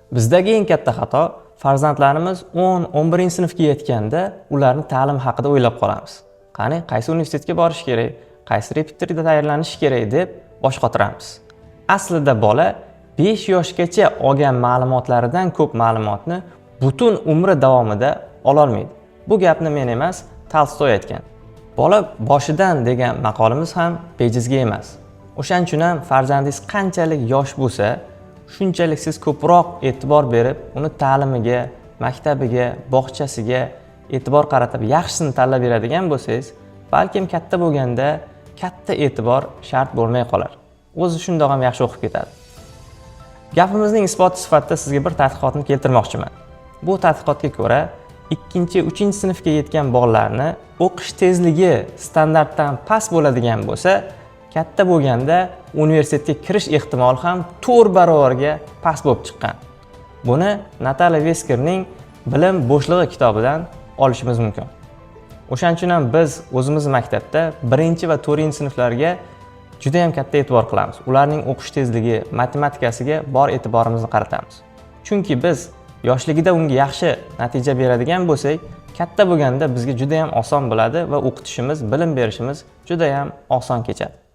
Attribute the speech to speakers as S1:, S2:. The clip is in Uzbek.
S1: Bizdagi eng katta xato: farzandlarimiz 10, 11 sinfga yetganda ularni ta'lim haqida o'ylab qolamiz. Qani, qaysi universitetga borish kerak, qaysi repetitorda tayyorlanish kerak deb bosh qotiramiz. Aslida bola 5 yoshgacha olgan ma'lumotlaridan ko'p ma'lumotni butun umri davomida ololmaydi. Bu gapni men emas, Tolstoy aytgan. "Bola boshidan" degan maqolimiz ham bejizga emas. O'shaning uchun ham farzandingiz qanchalik yosh bo'lsa, shunchalik siz ko'proq e'tibor berib, uni ta'limiga, maktabiga, bog'chasiga e'tibor qaratib, yaxshisini tanlab beradigan bo'lsangiz, balkim katta bo'lganda katta e'tibor shart bo'lmay qolar. O'zi shundoq ham yaxshi o'qib ketadi. Gapimizning isboti sifatida sizga bir tadqiqotni keltirmoqchiman. Bu tadqiqotga ko'ra, ikkinchi, uchinchi sinfga yetgan bolalarni o'qish tezligi standartdan past bo'ladigan bo'lsa, katta bo'lganda universitetga kirish ehtimoli ham 4 barobarga past bo'lib chiqqan. Buni Natalya Veskerning "Bilim bo'shlig'i" kitobidan olishimiz mumkin. O'shaning uchun ham biz o'zimiz maktabda birinchi va to'rtinchi sinflarga juda yam katta e'tibor qilamiz. Ularning o'qish tezligi, matematikasiga bor e'tiborimizni qaratamiz, chunki biz yoshligida unga yaxshi natija beradigan bo'lsak, katta bo'lganda bizga juda yam oson bo'ladi va o'qitishimiz, bilim berishimiz juda yam oson kechadi.